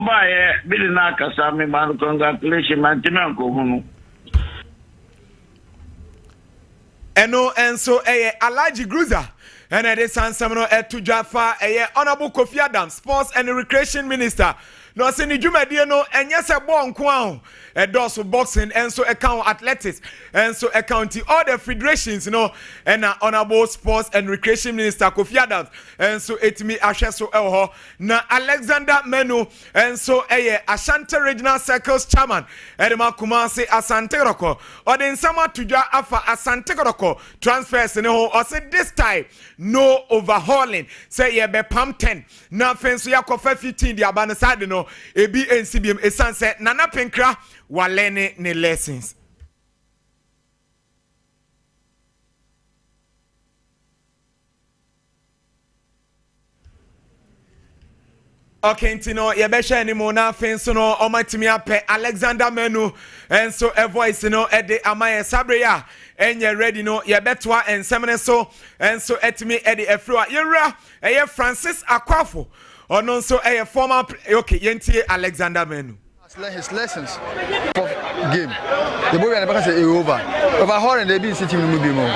Ɔbaeɛ bi de no akasa me ma no congratulation mantumi ankɔhu no. Ɛno nso ɛyɛ Alhaji Gruza ɛna ɛde saa nsɛm no ɛto dwa fa ɛyɛ Honourable Kofi Adams, Sports and Recreation Minister, na ɔsɛ ne dwumadie no ɛnyɛ sɛ bɔɔl nko ara ho, ɛdɔɔso, boxing nso ɛka ho, athletics nso ɛka ho, nti all the federations no ɛna Honourable Sports and Recreation Minister Kofi Adams nso ɛtumi ahwɛ so ɛwɔ hɔ. Na Alexander Manu nso yɛ Ashanti Regional Circles Chairman de ma Kumasi Asante Kɔtɔkɔ. Ɔde nsɛm ato dwa afa Asante Kɔtɔkɔ transfers no ho. Ɔse this time no overhauling, sɛ yɛbɛpam 10 na afei nso yɛakɔfa 15 de aba no, saa de no ebi nsi biom ɛsiane sɛ Nana Pinkra walɛne ne lessons. Okay, nti no yɛbɛhwɛ anim na afei nso no ɔmatumi apɛ Alexander Manu nso voice no de ama yɛn sabre yi a ɛnyɛ ready no, yɛbɛtoa nsɛm no so nso atumi de afiri a yɛwura ɛyɛ Francis Akwafo, ɔno nso ɛyɛ former. Okay, yɛntie Alexander Manu. Has learned his lessons for game. The boy and the say over. Overhauling the be team no bi mu.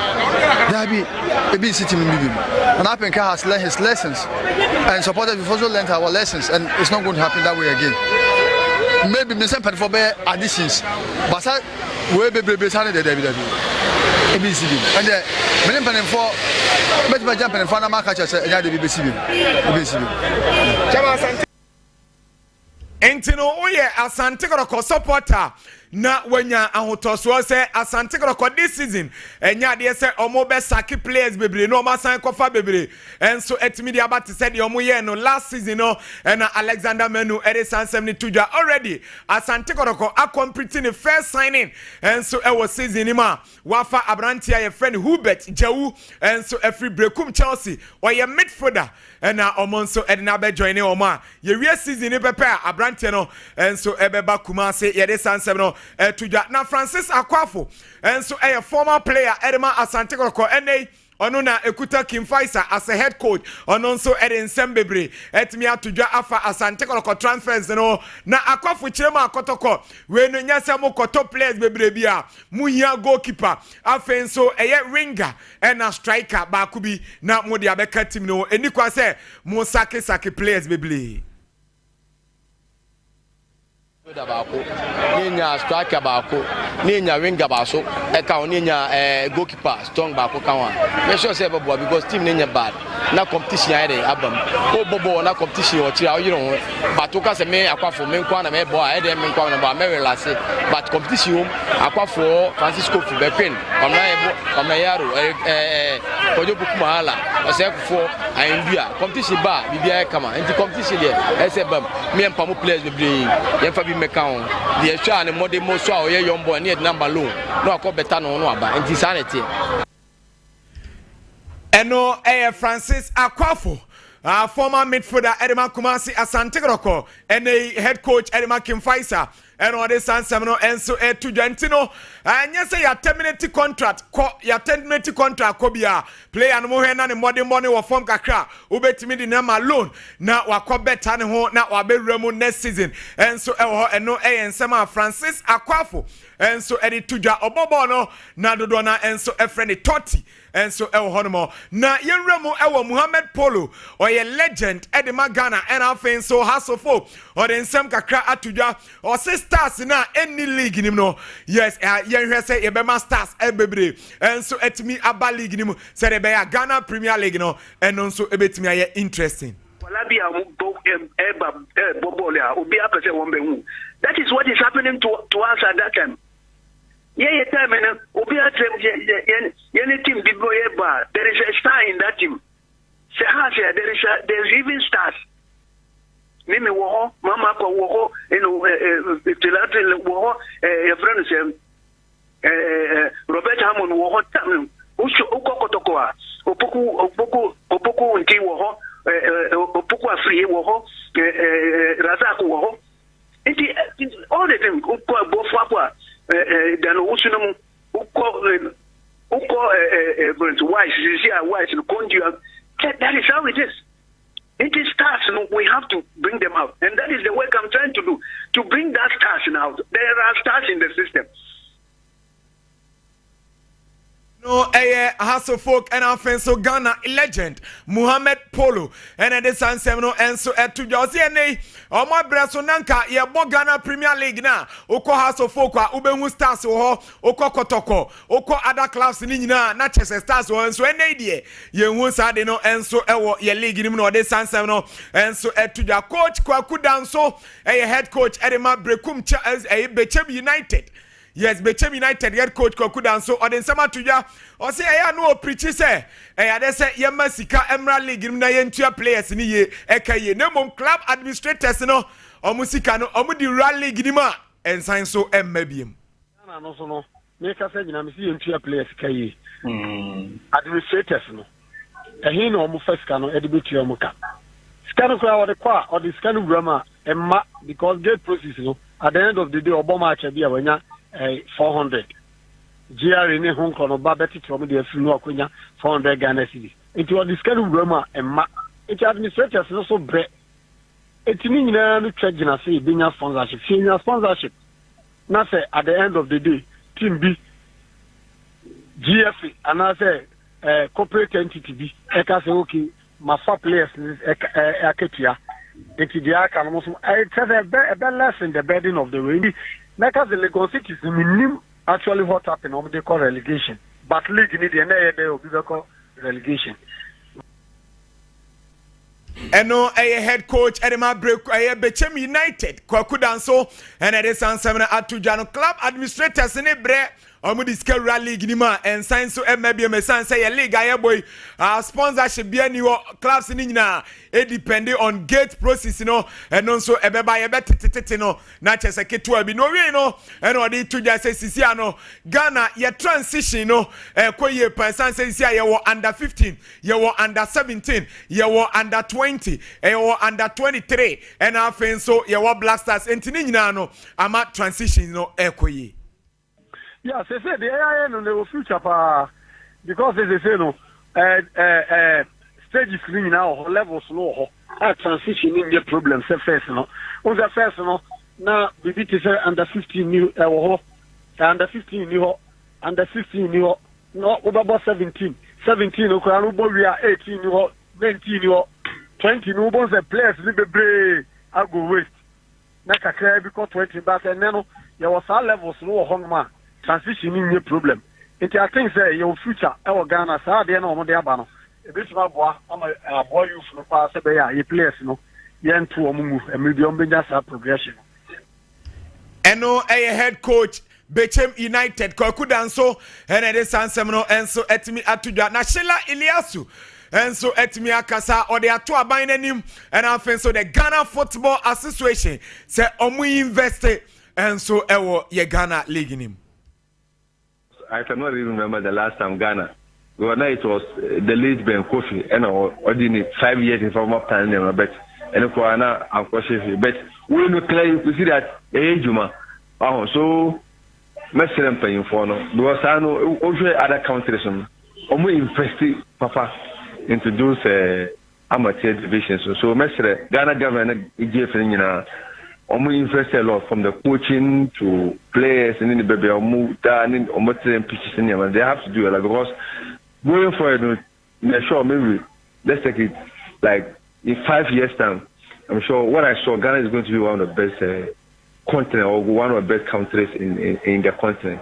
Dabi ebi nsi team no bi mu. And Apenka has learned his lessons and supporters, we've also learned our lessons and it's not going to happen that way again. Maybe me sɛ mpanyinfoɔ bɛyɛ additions, but sɛ wei bebrebe saa ne deɛ, dabi dabi, ebi nsi bi mu. Ɛnna me ne mpanyinfoɔ bɛtumi agya mpanyinfoɔ anam aka kyerɛ sɛ ɛnyɛ ade bi bɛsi bi mu, ebi nsi bi mu. Nti no woyɛ Asante Kɔtɔkɔ supporter na wanya ahotɔsoɔ sɛ Asante Kɔtɔkɔ this season ɛnyɛ adeɛ sɛ ɔmo bɛ sack players bebree na ɔmo asan kɔfa bebree ɛnso ɛtumi de aba te sɛ deɛ ɔmo yɛɛ no last season no. Ɛna Alexander Manu ɛde saa nsɛm no to dwa. Already Asante Kɔtɔkɔ acomplete ne first signing ɛnso ɛwɔ season no mu a wafa aberanteɛ a yɛfrɛ no Hubert Gyawu ɛnso ɛfiri Brekum Chelsea, ɔyɛ midfielder, ɛna ɔmo nso ɛde no abɛjoin ne ɔmo a yɛwie season ne pɛpɛ a aberanteɛ no nso ɛbɛba Kumase. Yɛde saa nsɛm no ɛto dwa. Na Francis Akwafo nso ɛyɛ former player ɛde ma Asante Kɔtɔkɔ, ɛnɛ yi ɔno na ekuta King Faisal as a head coach. Ɔno nso ɛde nsɛm bebree ɛtumi ato dwa afa Asante Kɔtɔkɔ transfers no. Na Akwafo kyerɛ mu akɔtɔkɔ wei no nyɛ sɛ mo kɔtɔ players bebree bi a mo hia goalkeeper, afei nso ɛyɛ winger ɛna striker baako bi na mo de abɛka team no. Ɛni kwa sɛ mo sack sack players bebree. Midfielder baako ne nya striker baako ne nya winger baako ɛka ho ne nya goalkeeper strong baako ka ho a, make sure sɛ ɛbɛboa because team ne nyɛ bad na competition ayɛ de aba mu. O bɔ bɔɔl na competition wɔ kyerɛ a ɔyere ho, but o ka sɛ me Akwafo me nko na mɛ bɔ a, ɛdeɛ me nko na bɔ a, mɛ relax, but competition wɔm. Akwafoɔ, Francis Kofi Bɛkwin, Kwamina Yɛbo, Kwamina Yaro, ɛɛ ɛɛ Kwadwo Poku Mahala, Ɔsɛkofoɔ Ayendua, competition ba a biribiara yɛ kama. Nti competition deɛ ɛsɛ bam. Me mpa mo players bebree, yɛmfa bi mmɛka ho deɛ ɛhwɛ a ne mmɔde mo so a ɔyɛ young boy ne yɛde number loan na wakɔ bɛta ne ho no aba, nti saa na ɛteɛ. Ɛno ɛyɛ Francis Akwafo, former midfielder ɛde Kumasi Asante Kɔtɔkɔ, ɛne head coach ɛde King Faisal, ɛna ɔde saa nsɛm no ɛnso ɛto dwa. Nti no ɛnyɛ sɛ yɛaterminate contract kɔ, yɛaterminate contract kɔ bi a player no mo hwɛ na ne mmɔdenbɔ ne wɔ fam kakra, wobɛtumi de nama loan na wakɔ bɛta ne ho na wabɛwura mu next season ɛnso ɛwɔ hɔ. Ɛno ɛyɛ nsɛm a Francis Akwafo ɛnso ɛde to dwa. Ɔbɔ bɔɔl no na dodoɔ no ɛnso ɛfrɛ ne Tɔti ɛnso ɛwɔ hɔ nom. Na yɛnwura mu ɛwɔ Muhammed Polo, ɔyɛ legend ɛde ma Ghana, ɛna afei nso Hasofo, ɔde nsɛm kakra ato dwa. Ɔse stars na ɛnni league nim no, yes, yɛnhwɛ sɛ yɛbɛma stars ɛbebree ɛnso ɛtumi aba league nim sɛdeɛ ɛbɛyɛ a Ghana Premier League no ɛno nso ɛbɛtumi ayɛ interesting. Wala bi a bɔ ɛba ɛbɔ bɔɔl a obi apɛ sɛ wɔn bɛ hu. That is what is happening to us at that time. Yɛyɛ time no, obi akyerɛ yɛ yɛn yɛn team bi bɔ yɛ ba, there is a star in that team. Sɛ ha sɛ there is even stars. Mimi wɔ hɔ, Mama Akɔ wɔ hɔ, ɛnu ɛ ɛ Tilatri wɔ hɔ, yɛfrɛ no sɛ ɛ ɛ Robert Hammond wɔ hɔ. Tam wokɔ Kɔtɔkɔ a, Opoku Nti wɔ hɔ, ɛ ɛ Opoku Afriye wɔ hɔ, ɛ ɛ Razak wɔ hɔ. Nti all the time wokɔ bɔfo akɔ a, ɛ ɛ Dan Owusu no mu, wokɔ ɛ ɛ ɛ wise sisi a wise no kɔndua. That is how it is. Nti stars no, we have to bring them out and that is the work I'm trying. to bring that stars out. There are stars in the system. No ɛyɛ Hasselfolk ɛna afei nso Ghana legend Muhammed Polo ɛna ɛde saa nsɛm no nso ɛto dwa. Ɔsi ɛnɛ yi ɔmo abrɛ so nanka yɛbɔ Ghana Premier League na wokɔ Hasselfolk a, wobɛhu stars wɔ hɔ, wokɔ Kɔtɔkɔ, wokɔ other clubs ne nyinaa na kyɛ sɛ stars wɔ hɔ. Nso ɛnɛ yi deɛ, yɛnhu saa de no nso ɛwɔ yɛ league no mu na ɔde saa nsɛm no nso ɛto dwa. Coach Kwaku Danso ɛyɛ head coach ɛde ma Brekum kyɛ ɛyɛ Bechem United. Yes, Bechem United head coach Kwaku Danso ɔde nsɛm ato dwa. Ɔsɛ ɛyɛ ano ɔpirikyi sɛ ɛyɛ ade sɛ yɛma sika mmra league no mu na yɛntua players no yie, ɛka yie, na mmom club administrators no, ɔmo sika no ɔmo de wura league no mu a, ɛnsan so ɛmma biem. Ghana no so no, mekasa nyina mesi yɛntua players ka yie. Administrators no, ɛhe na ɔmo fa sika no ɛde bɛtua ɔmo ka? Sika no koraa wɔde kɔ a, ɔde sika no wura mu a, ɛmma, because gate proceeds no, at the end of the day, ɔbɔ match bi a, wanya 400 GRA ne ho nkɔ no ba bɛtete ɔmo de afiri no, akɔnya 400 Ghana cedis. Nti ɔde sika no wura mu a, ɛmma. Nti administrators no so brɛ. Eti ne nyinaa no twa gyina sɛ yɛbɛnya sponsorship. Sɛ yɛnya sponsorship na sɛ at the end of the day team bi, GFA anaasɛ corporate entity bi ɛka sɛ, "Okay, mafa players ɛka akatua," nti deɛ aka no mo so ɛkyɛ sɛ ɛbɛ lessen the burden of the way. Nti mɛka sɛ Legon Cities, menim actually what happen, ɔmo de kɔ relegation, but league ni deɛ, na ɛyɛ dɛ obi bɛkɔ relegation. Ɛno ɛyɛ head coach ɛde ma break ɛyɛ Bechem United, Kwaku Danso, ɛna ɛde sansɛm no ato dwa no. Club administrators ne brɛ, ɔmo de sika wura league ni mu a, ɛnsan so ɛmma bi ɛmɛsan sɛ yɛ league ayɛ bɔ yi sponsorship bi ani hɔ. Clubs ni nyinaa edepend on gate proceeds no. Ɛno nso ɛbɛba yɛbɛtetetete no na kyɛ sɛ ketewa bi na owie no, ɛna ɔde to dwa sɛ sisi ano Ghana yɛ transition no ɛkɔ yie pa, ɛsan sɛ sisi a yɛwɔ under 15, yɛwɔ under 17, yɛwɔ under 20, ɛyɛwɔ under 23, ɛna afei nso yɛwɔ Black Stars. Nti ne nyinaa no ama transition no ɛkɔ yie. Yeah, sese deɛ ɛyɛ no na ɛwɔ future paa, because sese no ɛɛ ɛɛ ɛɛ stages no nyinaa wɔ hɔ, levels no wɔ hɔ a, transition no nyɛ problem sɛ first no. N sɛ first no na biribi te sɛ under 15 ni ɛwɔ hɔ, under 15 ni hɔ, under 16 ni hɔ, na wobɛbɔ 17. 17 no koraa no, wobɔ wie a, 18 ni hɔ, 19 ni hɔ, 20 no, wobɔ sɛ players no bebree ago waste na kakra bi kɔ 20. But ɛnɛ no, yɛwɔ saa levels no wɔ hɔnom a, transition ni nye problem. Nti I think sɛ yɛwɔ future ɛwɔ Ghana. Saa adeɛ no wɔn de aba no, ebitumi aboa ama aboa youth no paa, sɛ bɛyɛ a yɛ players no, yɛnto wɔn mu mmerɛ bi wɔn bɛnya saa progression. Ɛno ɛyɛ head coach Bechem United Kwaku Danso, ɛna ɛde saa nsɛm no nso ɛtumi ato dwa. Na Sheila Eliasu nso ɛtumi akasa, ɔde ato aban n'anim ɛna afei nso the Ghana Football Association sɛ ɔmo invest nso ɛwɔ yɛ Ghana league nim. I cannot even remember the last time Ghana. Because now it was the late Ben Kofi and ordinary 5 years in former plan, but and for now I'm but we know clearly you see that eh juma. Oh, so mɛsrɛ mpanyinfoɔ no, because saa no, wohwɛ other countries no, ɔmo invest papa into those amateur divisions. So mɛsrɛ Ghana government ne GFA no nyinaa, ɔmo invest a lot, from the coaching to players ne baabi a ɔmo da ne ɔmo train pitches ne nneɛma. They have to do a lot, because going forward no, I'm sure maybe let's take it like in 5 years' time, I'm sure what I saw, Ghana is going to be one of the best continent or one of the best countries in the continent.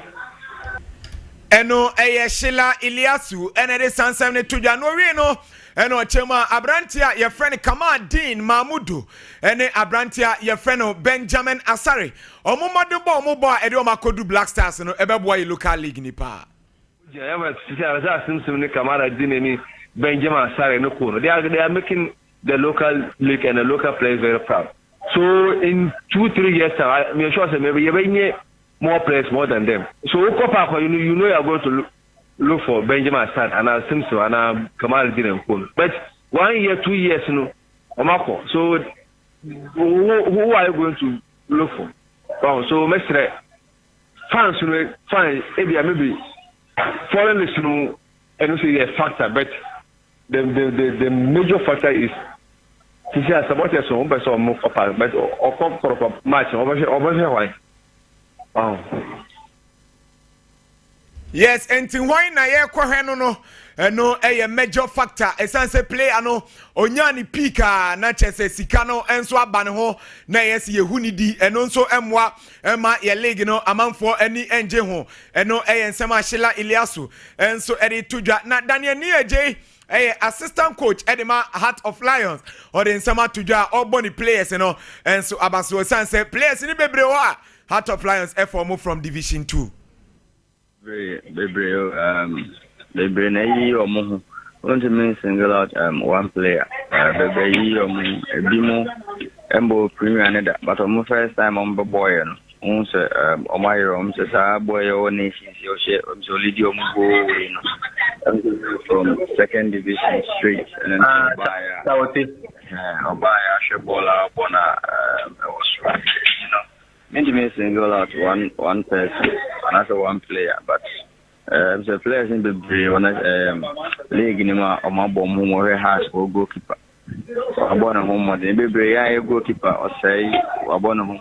Ɛno ɛyɛ Sheila Eliasu, ɛna ɛde sansɛm ne to dwa no. Owie no, ɛna ɔkyerɛ mu a, aberante a yɛfrɛ no Kamaldeen Mahmudu ɛne aberante a yɛfrɛ no Benjamin Asare, ɔmo mmɔden bɔ ɔmo bɔ a ɛde ɔmo akɔdu Black Stars no, ɛbɛboa yɛ local league ni paa. Sisi ne Kamaldeen ni Benjamin Asare no ko no, they are making the local league and the local players very proud. So in 2-3 years time, I'm sure say maybe yɛbɛnyɛ more players more than them. So wokɔ park, you know you are going to look for Benjamin Asare and Simpson and Kamaldeen and ko no. But one year, 2 years no, ɔmo akɔ. So who are you going to look for? Wow, so mɛsrɛ fans no, fine, ebia maybe foreign list no, ɛno nso yɛ factor, but the major factor is Sisi a supporters no wɔn pɛ sɛ wɔn kɔ park, but ɔkɔ Kɔtɔkɔ match no, ɔbɛhwɛ hwan? Ɔho. Yes, nti hwan na yɛrekɔhwɛ no? Ɛno ɛyɛ major factor, ɛsiane sɛ player no onyaa ne peak a, na kyerɛ sɛ sika no nso aba ne ho na ɛyɛ sɛ yɛhu ne di. Ɛno nso mmoa ɛma yɛ league no amanfoɔ ani ngye ho. Ɛno ɛyɛ nsɛm a Sheila Eliasu nso ɛde to dwa. Na Daniel Niagye ɛyɛ assistant coach ɛde ma Heart of Lions, ɔde nsɛm ato dwa a ɔbɔ ne players no nso aba so, ɛsiane sɛ players no bebree hɔ a Heart of Lions ɛfɔ mo from Division Two. Bebree bebree na eyiyi wɔn ho. Wontumi single out one player. Bebree yiyi wɔn ho. Ebi mo mbɔ Premier ne da, but wɔn first time wɔn bɛ bɔɔyɛ no, wɔn sɛ wɔn ayerɛ wɔn sɛ saa boy yɛ wɔ Nations yɛ ɔhyɛ wɔn sɛ ɔlead wɔn goal wei no from second division straight, ɛna nso ɔbaayɛ a ɔbaayɛ ahwɛ bɔɔl a ɔbɔ na ɛwɔ soro. Mentumi single out one person anaasɛ one player, but sɛ players no bebree wɔ um, league no mu a ɔmo abɔ ɔmo ho. Wɔhwɛ Hearts wɔ goalkeeper, wabɔ ne ho mmɔden bebree. Yɛ ayɛ goalkeeper ɔsɛe, wabɔ ne ho.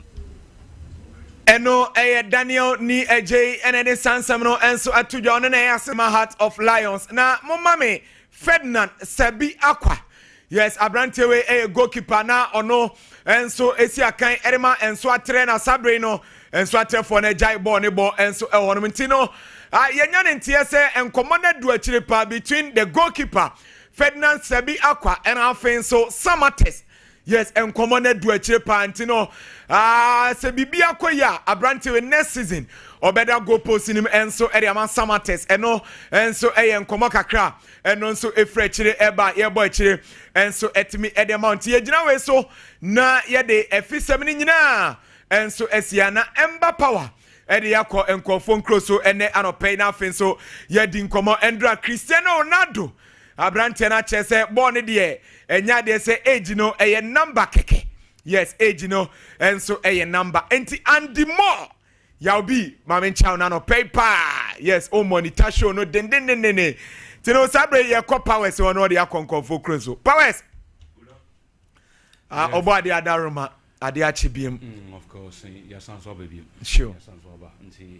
Ɛno ɛyɛ Daniel Ni Agye, ɛna ne sansɛm no nso ato dwa. Ɔno na ɛyɛ asema Heart of Lions. Na momma me Ferdinand Sabi Akwa. Yes, aberanteɛ wei ɛyɛ goalkeeper na ɔno nso esi akan ɛde ma nso atrɛ, na sabere no nso atrɛfoɔ no agyae bɔɔl ne bɔ nso ɛwɔ nom. Nti no yɛnya ne nteɛ sɛ nkɔmmɔ no adu akyire paa between the goalkeeper Ferdinand Sabi Akwa ɛna afei nso Samates. Yes, nkɔmmɔ no adu akyire paa. Nti no sɛ biribi akɔ yi a, aberanteɛ wei next season ɔbɛda goal post nim nso ɛde ama Samates. Ɛno nso ɛyɛ nkɔmmɔ kakra, ɛno nso efiri akyire ɛba, yɛbɔ akyire nso ɛtumi ɛde ama. Nti yɛgyina wei so na yɛde ɛfisɛm no nyinaa nso asia na ɛmba power ɛde akɔ nkurɔfoɔ nkuro so ɛnɛ anɔpɛ yi. N'afei nso yɛdi nkɔmmɔ ɛndra Cristiano Ronaldo, aberanteɛ no akyerɛ sɛ bɔɔl no deɛ, ɛnyɛ adeɛ sɛ age no ɛyɛ number kɛkɛ. Yes, age no nso ɛyɛ number. Nti Andy Moore yawbi maame nkyɛn na anɔpɛ yi paa. Yes, o monitor show no dendendendene. Nti no saa bere yɛkɔ Powers hɔ no, ɔde akɔ nkɔfoɔ kuro so. Powers, ah, ɔbɔ adeɛ adaroma adeɛ akye biem. Of course, yɛsan so aba biem. Yɛsan so aba nti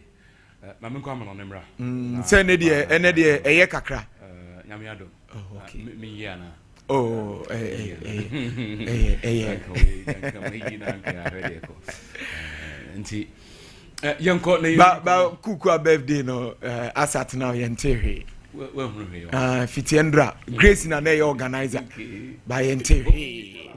maame nkɔ amana ne mmra. Sɛ ne deɛ, ɛnɛ deɛ ɛyɛ kakra. Nyame adom. Oh, okay. Menyɛ ana? Oh, ɛyɛ ɛyɛ ɛyɛ. Nti yɛnkɔ na ba kuku a birthday no asat now yɛnte hwee. Wahunu hwee? Ah, fitie ndra Grace na ɛyɛ organizer ba, yɛnte hwee.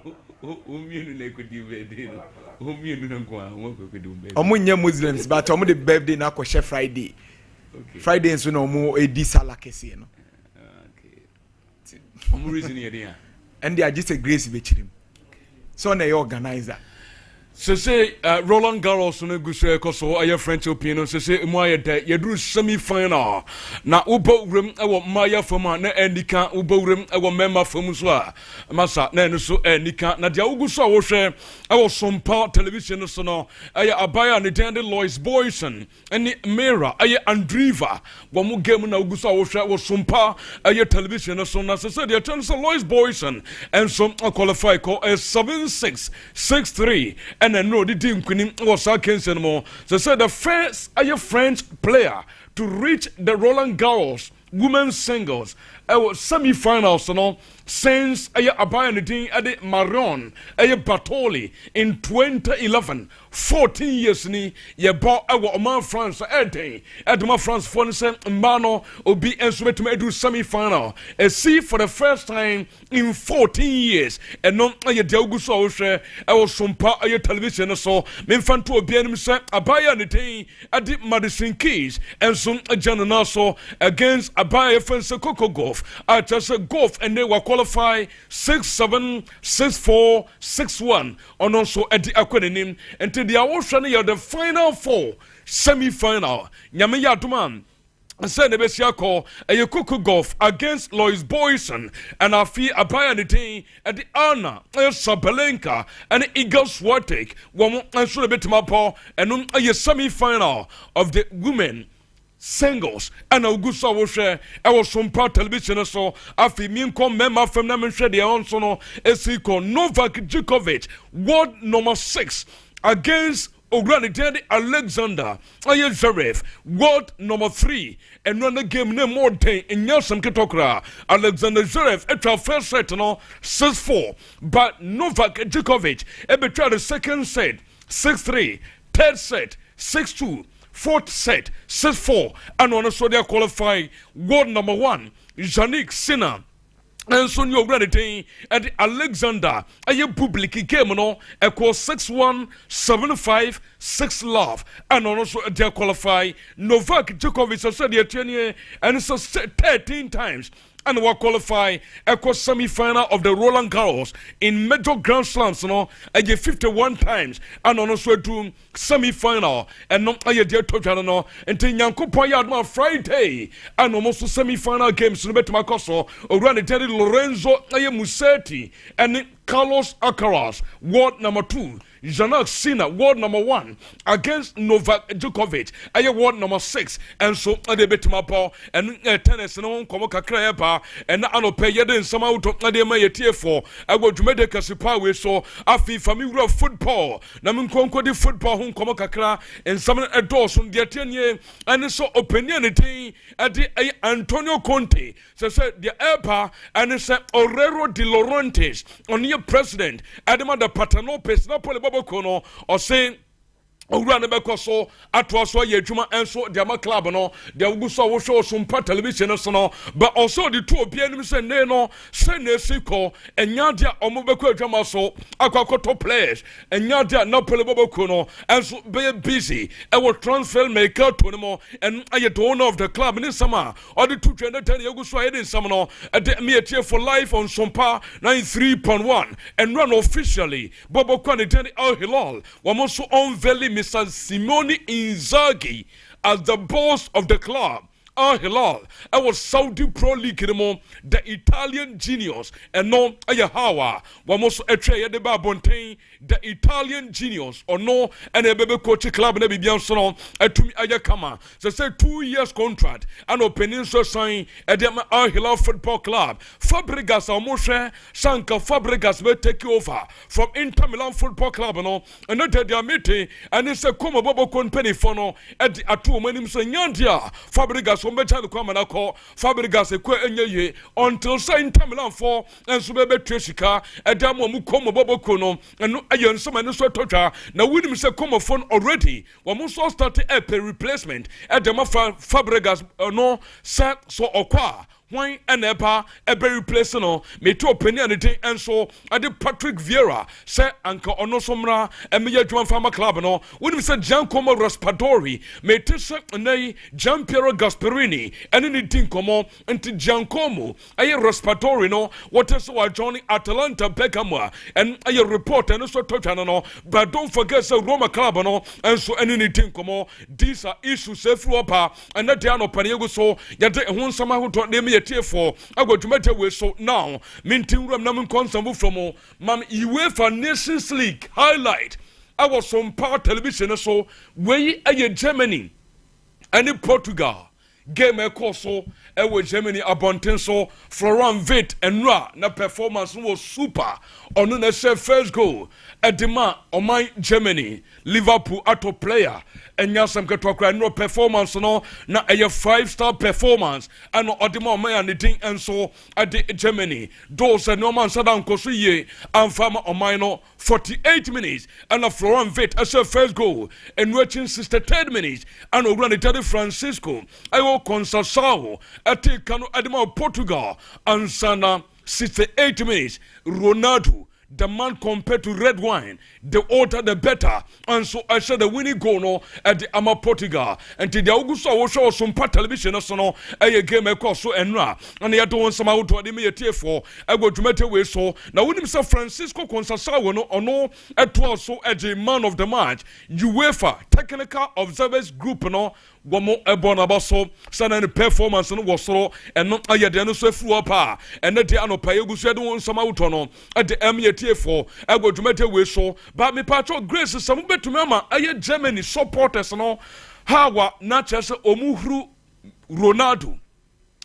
Wɔn na ekodi birthday no, wɔn mmienu na nko a wɔn akɔ ekodi wɔn birthday. Ɔmo nyɛ Muslims, but ɔmo de birthday na akɔhyɛ Friday. Friday nso na ɔmo edi sala kɛseɛ no. Ɔmo reason yɛ den a. Ɛnde agye sɛ Grace bɛkyerɛ mu sɛ ɔna ɛyɛ organizer. Sese Roland Garros no gu so ɛkɔ so, ɛyɛ French Open no. Sese mu ayɛ dɛ, yɛduru semi final na wobɔ wuram ɛwɔ mmaayɛ fam a na ɛnika, wobɔ wuram ɛwɔ mmarima fam nso a masa na ɛno so ɛnika. Na deɛ wogu so a wohwɛ ɛwɔ Sompa Television no so no ɛyɛ abayewa a ne din de Lois Boyson ɛne Mira ɛyɛ Andriva wɔn mo game na wogu so a wohwɛ wɔ Sompa ɛyɛ television no so. Na sɛ deɛ ɛkyɛn sɛ Lois Boyson ɛnso qualify kɔ ɛyɛ 7-6, 6-3, ɛna nnuro de di nkunim wɔ saa kense no mu. Sɛ the first ɛyɛ French player to reach the Roland Garros women's singles ɛwɔ semi-finals no since ɛyɛ abaya ne din ɛde Marion ɛyɛ Bartoli in 2011, 14 years ni yɛbɔ ɛwɔ ɔman France. Ɛɛdɛn ɛdoma France foɔ no sɛ mmaa no obi nso bɛtumi aduru semi-final ɛsi for the first time in 14 years. Ɛno ɛyɛ deɛ ogu so a wohwɛ ɛwɔ Sompa ɛyɛ television no so. Memfa nto obiara anim sɛ abaya ne din ɛde Madison Keys ɛnso agya ne nan so against abaya yɛfrɛ sɛ Coco Gauff, a kyerɛ sɛ Gauff ɛnɛ wa qualify 6-7, 6-4, 6-1, ɔno nso ɛde akɔ n'anim. Nti deɛ wohwɛ no yɛ the final four semi final. Nyame yɛ adom a, sɛ ne bɛsi akɔ ɛyɛ Coco Gauff against Lois Boyson, ɛna afei abaya ne din ɛde Anna ɛyɛ Sabalenka ɛne Iga Swiatek, wɔn nso na bɛtumi abɔ. Ɛno ɛyɛ semi final of the women. Singles ɛna wogu so a wohwɛ ɛwɔ Sompa Television so. Afei menkɔ mmarima fam na menhwɛ deɛ ɛwɔ nso no ɛsi kɔ. Novak Djokovic, world number 6, against owura ne din de Alexander ɛyɛ Zverev, world number 3. Ɛno ne game ne mu ɔden, ɛnyɛ asɛm ketewa koraa. Alexander Zverev atwa first set no 6-4, but Novak Djokovic ɛbɛtwa the second set 6-3, third set 6-2, fourth set 6-4, ɛna ɔno nso de qualify. World number 1 Jannik Sinner nso ne owura ne din ɛde Alexander ɛyɛ Bublik, game no ɛkɔ 6-1, 7-5, 6-love, ɛna ɔno nso de qualify. Novak Djokovic sɛ deɛ ɛteɛ nie ɛne sɛ 13 times ɛna wa qualify ɛkɔ semi final of the Roland Garros. In major Grand Slams no, ɛyɛ 51 times ɛna ɔno nso adu semi final. Ɛno ɛyɛ deɛ ɛtɔ dwa no. Nti Nyankopɔn yɛ adoma, Friday ɛna ɔmo nso semi final games no bɛtumi akɔ so. Owura ne tɛde Lorenzo ɛyɛ Musetti ɛne Carlos Alcaraz, world number 2, Jannik Sinner, world number 1, against Novak Djokovic, ɛyɛ world number 6, ɛnso ɛde bɛtumi abɔ. Ɛno tennis no ho nkɔmɔ kakra ɛba ɛna anɔpɛ yɛde nsɛm ahodoɔ ɛde ma yɛtiefoɔ ɛwɔ dwumadie kɛse paa wei so. Afei fa me wura football na me nkonko de football ho nkɔmɔ kakra. Nsɛm no ɛdɔɔso. Deɛ tie nie ɛne sɛ ɔpanin a ne din ɛde ɛyɛ Antonio Conte sɛ deɛ ɛreba ɛne sɛ Aurelio De Laurentiis, ɔno yɛ president ɛde ma the Partenopei, Napoli bɔbɔkuo no, ɔse owura no bɛkɔ so atoa so ayɛ adwuma nso de ama club no. Deɛ wogu so a wohwɛ Ɔsompa Television no so no, ba ɔsɛ ɔde to obi anim sɛ nne no sɛ na esi kɔ, ɛnya adeɛ a ɔmo bɛkɔ adwuma so akɔ akɔtɔ players, ɛnya adeɛ a Napoli bɔbɔkuo no ɛnso bɛyɛ busy ɛwɔ transfer mercato no mu. Ɛno ɛyɛ the owner of the club ne nsɛm a ɔde to twɛ ne tɛn. Yɛgu so a yɛde nsɛm no ɛde mmea for live on Sompa 93.1. Ɛnura no officially bɔbɔkuo a ne din de Al Hilal, wɔn nso unveiling Mr. Simone Inzaghi as the boss of the club. Al Hilal ɛwɔ Saudi Pro League no mu, the Italian genius, ɛno ɛyɛ how a wɔn nso atwa yɛde ba abɔnten. The Italian genius, ɔno ɛna ɛbɛbɛ coach club na biribi nso no atumi ayɛ kama sɛ 2 years contract ɛna ɔpanin nso san ɛde ama Al Hilal Football Club. Fabregas a wɔn hwɛ sanka Fabregas bɛ take over from Inter Milan Football Club no, ɛno deɛ mete ɛne sɛ Como bɔbɔ kɔ mpanimfoɔ no ɛde ato wɔn anim sɛ nyandeɛ a Fabregas wɔn bɛgya ne kwan ama n'akɔ. Fabregas ekɔ enye yie until sɛ Inter Milan fɔ nso bɛbɛtua sika ɛde ama wɔn. Como bɔbɔ ko no, ɛno ɛyɛ nsɛm ɛno nso ɛtɔ dwa. Na wonim sɛ Como fo no already wɔn nso start ɛpɛ replacement ɛde ama Fabregas ɛno sɛ so ɔkɔ a, hwan ɛna ɛba ɛbɛ replace no? Mete ɔpanin a ne din nso ɛde Patrick Vieira sɛ anka ɔno nso mmra ɛmɛyɛ adwuma mfa ama club no. Wonim sɛ Giancomo Raspadori, mete sɛ ɛnɛ yi Gian Piero Gasperini ɛne ne di nkɔmmɔ. Nti Giancomo ɛyɛ Raspadori no, wɔte sɛ wajoin Atalanta Bergamo a ɛn ɛyɛ report ɛno nso tɔ twa no. But don't forget sɛ Roma club no ɛnso ɛne ne di nkɔmmɔ. These are issues ɛfiri hɔ ba. Ɛnɛ deɛ anɔpa no yɛgu so yɛde ɛho nsɛm ahodoɔ na ɛmu yɛtiefoɔ agɔ dwumadie wei so. Now menti nwuram na menkɔ nsɛm foforɔ mu. Mam UEFA Nations League highlight ɛwɔ Sompa Television no so. Wei ɛyɛ Germany ɛne Portugal game ɛkɔ so ɛwɔ Germany abɔnten so. Florian Wirtz ɛnura na performance no wɔ super. Ɔno na ɛhyɛ first goal ɛde ma ɔman Germany. Liverpool ato player, ɛnyɛ asɛm ketewa koraa. Ɛnura performance no na ɛyɛ five star performance ɛna ɔde ma ɔman a ne din nso ɛde Germany. Dɔw sɛ nneɛma nsa da nkɔ so yie amfa ma ɔman no. 48 minutes ɛna Florian Wirtz ɛhyɛ first goal. Ɛnu akyi, 63rd minutes, ɛna owura ne tade Francisco ɛwɔ Conceição ɛte ka no ɛde ma Portugal ansana. 68 minutes, Ronaldo, the man compared to red wine, the older the better, nso ɛhyɛ the winning goal no ɛde ama Portugal. Nti deɛ wogu so a wohwɛ wɔ Sompa Television no so no ɛyɛ game ɛkɔ so ɛnura ɛna yɛde wɔn nsɛm ahodoɔ de ma yɛ tiefoɔ ɛwɔ dwumadie wei so. Na wonim sɛ Francisco Conceição no, ɔno ɛtoa so ɛgye man of the match. UEFA Technical Observers Group no, wɔn ɛbɔ n'aba so sɛnɛ ne performance no wɔ soro. Ɛno ayɛ deɛ no nso afiri hɔ paa. Ɛnɛ deɛ anɔpa yɛgu so yɛde wɔn nsɛm ahodoɔ no ɛde ɛm yɛ tiefoɔ ɛwɔ dwumadie wei so. Ba mipatwɔ Grace sɛ mobɛtumi ama ɛyɛ Germany supporters no hawa na kyerɛ sɛ ɔmu huru. Ronaldo,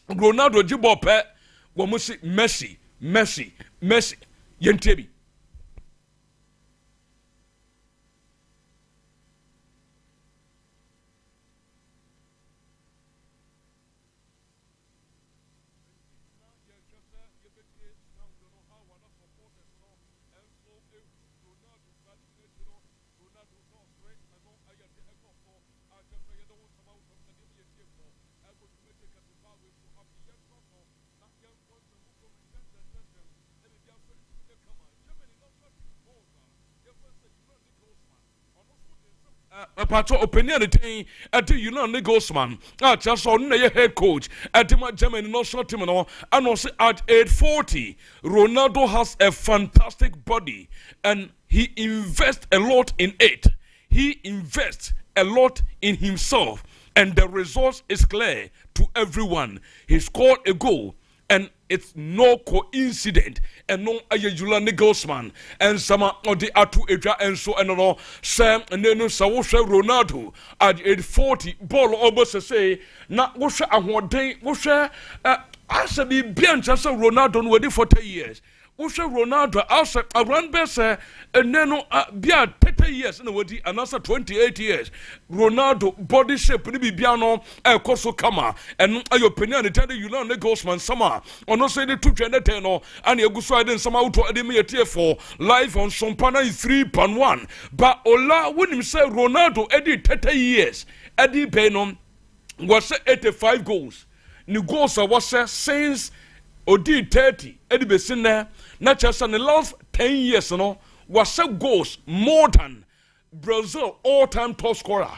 Ronaldo gye bɔɔl pɛ, wɔn se Messi, Messi, Messi. Yɛntie bi. Mpatsɔ ɔpanin a ne din de Julian Nagelsmann a kyerɛ sɛ ɔno na ɛyɛ head coach ɛde ma Germany national team no, ɛna ɔse at age 40 Ronaldo has a fantastic body and he invests a lot in it. He invests a lot in himself and the result is clear to everyone. He scored a goal and it's no coincidence. Ɛno ɛyɛ Julian Nagelsmann ɛnsɛm a ɔde ato edwa ɛnso ɛno no sɛ ɛnɛ no sɛ wohwɛ Ronaldo at age 40, bɔɔl ɔbɔ sese na wohwɛ ahoɔden, wohwɛ ɛ asɛ biribi a nkyɛn sɛ Ronaldo no wadi 40 years. Wohwɛ Ronaldo asɛ around bɛ sɛ ɛnɛ no bi a 30 years na wadi anaasɛ 28 years. Ronaldo body shape ne biribia no ɛkɔ so kama. Ɛno ɛyɛ ɔpanin a ne tɛde Julian Nagelsmann nsɛm a ɔno nso de to twɛ ne tɛn no ɛna egu so a yɛde nsɛm ahodoɔ ɛde ma yɛtiefo live on Sompa 93.1. Ba ola, wonim sɛ Ronaldo ɛdi 30 years ɛde bɛn no, wɔhyɛ 85 goals. Ne goals a wɔhyɛ since odi 30 ɛde bɛsi nnɛ na kyerɛ sɛ ne last 10 years no, wɔhyɛ goals more than Brazil all-time top scorer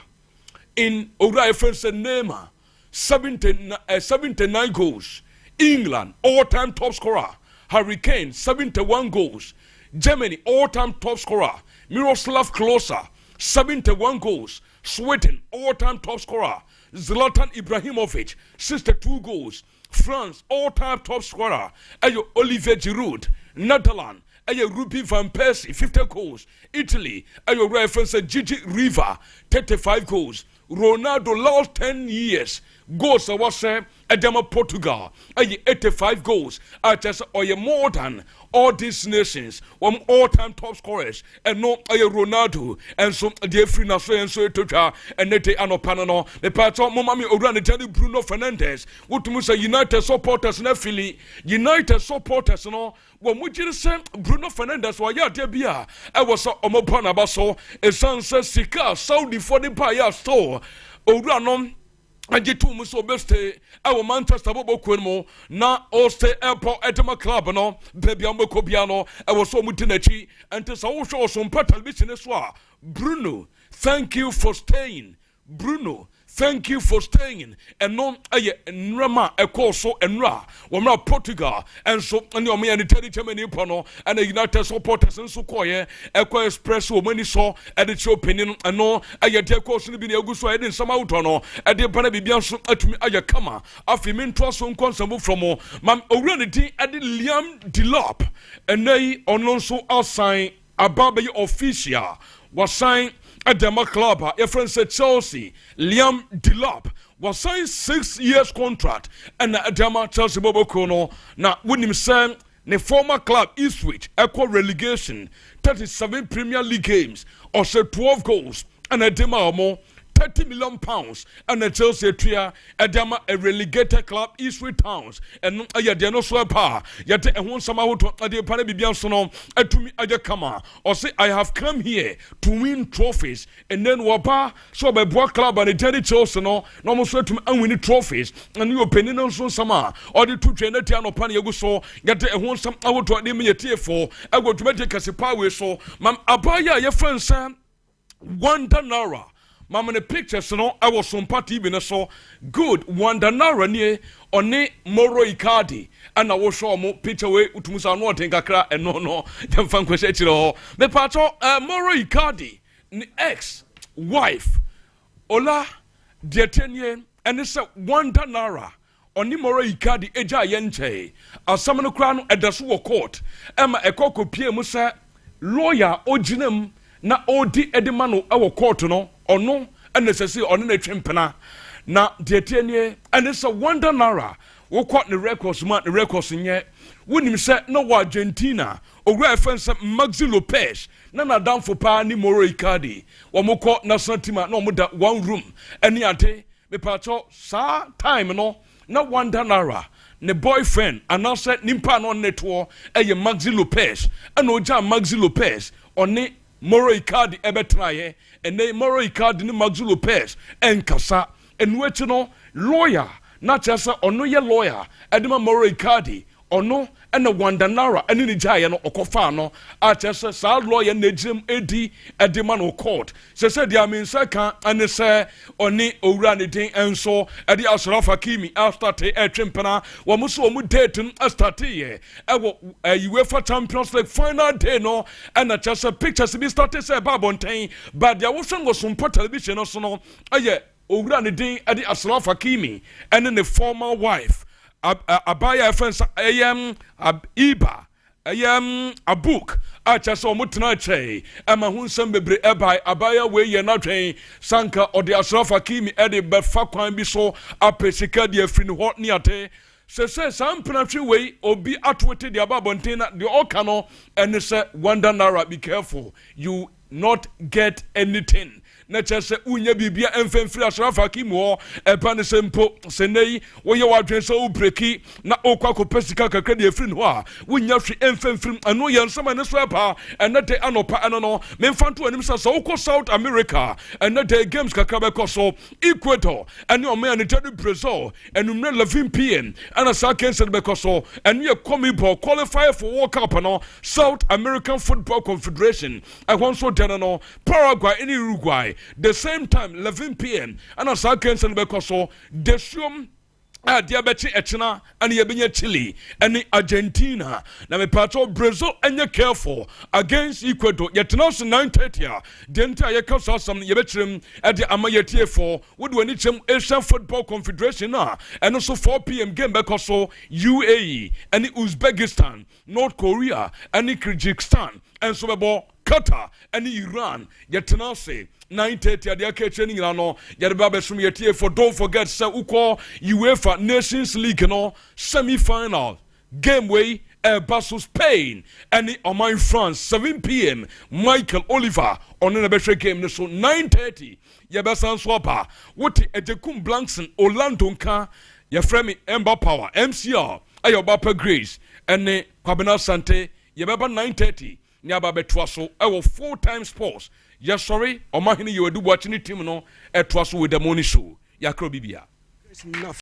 in owura yɛfrɛ sɛ Neymar, 70, 79 goals, England all-time top scorer Harry Kane, 71 goals, Germany all-time top scorer Miroslav Klose, 71 goals, Sweden all-time top scorer Zlatan Ibrahimovic, 62 goals, France all-time top scorer ɛyɛ Olivier Giroud, Netherlands ɛyɛ Robin van Persie, 50 goals, Italy ɛyɛ owura yɛfrɛ sɛ Gigi Riva, 35 goals. Ronaldo last 10 years goals a wɔhyɛ ɛde ama Portugal ɛyɛ 85 goals a kyerɛ sɛ ɔyɛ more than all these nations wɔn all time top scorers. Ɛno ɛyɛ Ronaldo ɛnso deɛ efiri n'aso yɛn nso eto twa ɛnɛ de anɔpa no. Mepatɔ mo ma mi owura ne gyane Bruno Fernandes. Wotum sɛ United supporters na fili United supporters no, wɔn mo gyere sɛ Bruno Fernandes wɔyɛ adeɛ bi a ɛwɔ sɛ wɔn bɔ n'aba so, esan sɛ sika Saudifoɔ de ba yɛ aso owura no agye to mu sɛ ɔbɛstay ɛwɔ Manchester bɔbɔ kuo no mu na ɔstay ɛpɔ ɛdema club no. Baabi a wɔbɛkɔ bia no, ɛwɔ sɛ ɔmo di n'akyi. Nti sɛ wohwɛ Ɔsompa television so a, "Bruno, thank you for staying. Bruno, thank you for staying." Ɛno ɛyɛ nnurama a ɛkɔɔ so nnura wɔn mmerɛ Portugal ɛnso ɛne wɔn yɛ ne tɛdi Germany pɔ no, ɛna United supporters nso kɔɔyɛ ɛkɔ express wɔn ani sɔ ɛde kyerɛ ɔpanin no. Ɛno ɛyɛ deɛ ɛkɔɔ so no bi na egu so a yɛde nsɛm ahodoɔ no ɛde ba na biribi nso atumi ayɛ kama. Afei mi ntoa so nkɔ nsɛm foforɔ mu. Mam owura ne din ɛde Liam Delap. Ɛnɛ yi ɔno nso asan aba bɛyɛ official, wasan ɛde ama club a yɛfrɛ no sɛ Chelsea. Liam Delap wasan 6 years contract ɛna ɛde ama Chelsea bɔbɔkuo no. Na wonim sɛ ne former club Ipswich ɛkɔ relegation, 37 Premier League games, ɔhyɛ 12 goals ɛna ɛde ma wɔn. £30 million ɛna Chelsea atua ɛde ama a relegated club, Ipswich Towns. Ɛno ɛyɛ deɛ no so ɛpa a yɛde ɛho nsɛm ahodoɔ ɛde pa no biribia nso no atumi ayɛ kama. Ɔse, "I have come here to win trophies." Ɛnɛ no wɔba sɛ ɔbɛboa club a ne gyane Chelsea no na ɔmo nso atumi awin trophies. Ɛno yɛ ɔpanin no nso nsɛm a ɔde to twɛn no tia anɔpa no yɛgu so yɛde ɛho nsɛm ahodoɔ de ma yɛtiefoɔ ɛwɔ dwumadie kɛse paa wei so. Mam abaayɛ a yɛfrɛ nsɛm Wanda Nara, mama ne pictures no ɛwɔ Sompa TV no so. Good, Wanda Nara nie, ɔne Moro Icardi ɛna wohwɛ ɔmo picture wei, wotum sɛ ano ɔden kakra. Ɛno no yɛmfa nkɔhyɛ akyirɛ hɔ. Mepatɔ Moro Icardi ne ex wife ola deɛ tie nie, ɛne sɛ Wanda Nara ɔne Moro Icardi agya yɛ nkyɛn. Asɛm no koraa no ɛda so wɔ court, ɛma ɛkɔ kɔpie mu sɛ lawyer a ogyina mu na ɔredi ɛde ma no ɛwɔ court no, ɔno ɛna ɛsɛ sɛ ɔne no atwe mpena. Na deɛ tie nie ɛne sɛ Wanda Nara, wokɔ ne records mu a, ne records nyɛ. Wonim sɛ na wɔ Argentina, owura ɛfɛn sɛ Maxi Lopez na n'adamfo paa ne Mauro Icardi, wɔn kɔ national team a na wɔn da one room ɛne ade. Mepatɔ saa time no na Wanda Nara ne boyfriend anaasɛ nipa a na ɔne ne toɔ ɛyɛ Maxi Lopez, ɛna ogya Maxi Lopez, ɔne Mauro Icardi ɛbɛtenaeɛ. Ɛnɛ Mauro Icardi ne Maxi Lopez ɛnkasa. Ɛnu akyi no, lawyer na kyerɛ sɛ ɔno yɛ lawyer ɛde ma Mauro Icardi, ɔno ɛna Wanda Nara ɛne ne gyaeɛ no ɔkɔfaa no a kyerɛ sɛ saa lawyer na egyina mu edi ɛde ma no court sɛ deɛ amensa ka ɛne sɛ ɔne owura ne din nso ɛde Achraf Hakimi astart ɛtwe mpena. Wɔn nso wɔn date no astart yɛ ɛwɔ ɛyi UEFA Champions League final day no, ɛna kyerɛ sɛ pictures bi start sɛ ɛba abɔnten ba. Deɛ wohwɛ ngosompo television no so no ɛyɛ owura ne din ɛde Achraf Hakimi ɛne ne former wife, abaayewa a ɛfɛn sɛ ɛyɛ Iba, ɛyɛ Abouk, a kyerɛ sɛ ɔmo tena kyɛn ɛma ho nsɛm bebree ɛbae. Abaayewa wei yɛ n'adwɛn sanka ɔde Achraf Hakimi ɛde bɛfa kwan bi so apɛ sika deɛ afiri ne hɔ ne ate sɛ saa mpenatwe wei obi ato te deɛ aba abɔnten. Na deɛ ɔka no ɛne sɛ, "Wanda Nara, be careful, you not get anything." Na kyerɛ sɛ wonya biribia ɛmfa mfiri Achraf Hakimi hɔ. Ɛba ne sɛ mpo sɛ nnɛ yi woyɛ w'adwene sɛ wo break na wokɔ akɔpɛ sika kakra deɛ ɛfiri no hɔ a, wonya hwe ɛmfa mfirim. Ɛno yɛ nsɛm a ɛne so ɛba ɛnɛ de anɔpa. Ɛno no memfa nto anim sɛ wokɔ South America, ɛnɛ de games kakra bɛkɔ so. Ecuador ɛne ɔman a ne de Brazil, ɛnummerɛ 11 p.m. ɛna saa games no bɛkɔ so. Ɛno yɛ CONMEBOL qualifier for World Cup no, South American Football Confederation. Ɛhɔ nso dɛn no, Paraguay ne Uruguay, the same time, 11 p.m. ɛna saa games no bɛkɔ so. Dasuom a deɛ bɛkye ɛkyena ɛne yɛbɛnya Chile ɛne Argentina. Na mepatɔ Brazil ɛnyɛ careful against Ecuador. Yɛtena so 9:30 a deɛ nti a yɛka saa asɛm no yɛbɛkyerɛ mu ɛde ama yɛtiefoɔ. Wode w'ani kyɛm Asian Football Confederation a, ɛno nso 4 p.m. game bɛkɔ so, UAE ɛne Uzbekistan, North Korea ɛne Kyrgyzstan ɛnso bɛbɔ, Qatar ɛne Iran. Yɛtena ase 9:30. Adeɛ aka akyire no nyinaa no yɛde ba bɛsom yɛtiefoɔ. Don't forget sɛ wokɔ UEFA Nations League no semi final game wei ɛba so, Spain ɛne ɔman France, 7 p.m. Michael Oliver ɔno na bɛhwɛ game no so. 9:30 yɛbɛsan so aba. Wote Agyekum Blankson Orlando nka, yɛfrɛ me Ember Power MCR, ɛyɛ Ɔbapa Grace ɛne Kwabena Sante. Yɛbɛba 9:30 ne aba bɛtoa so ɛwɔ Full Time Sports. Yɛsɔre ɔmahene yɛ wadu buakye ne team no ɛtoa so with the morning show. Yɛakrɛ bibia.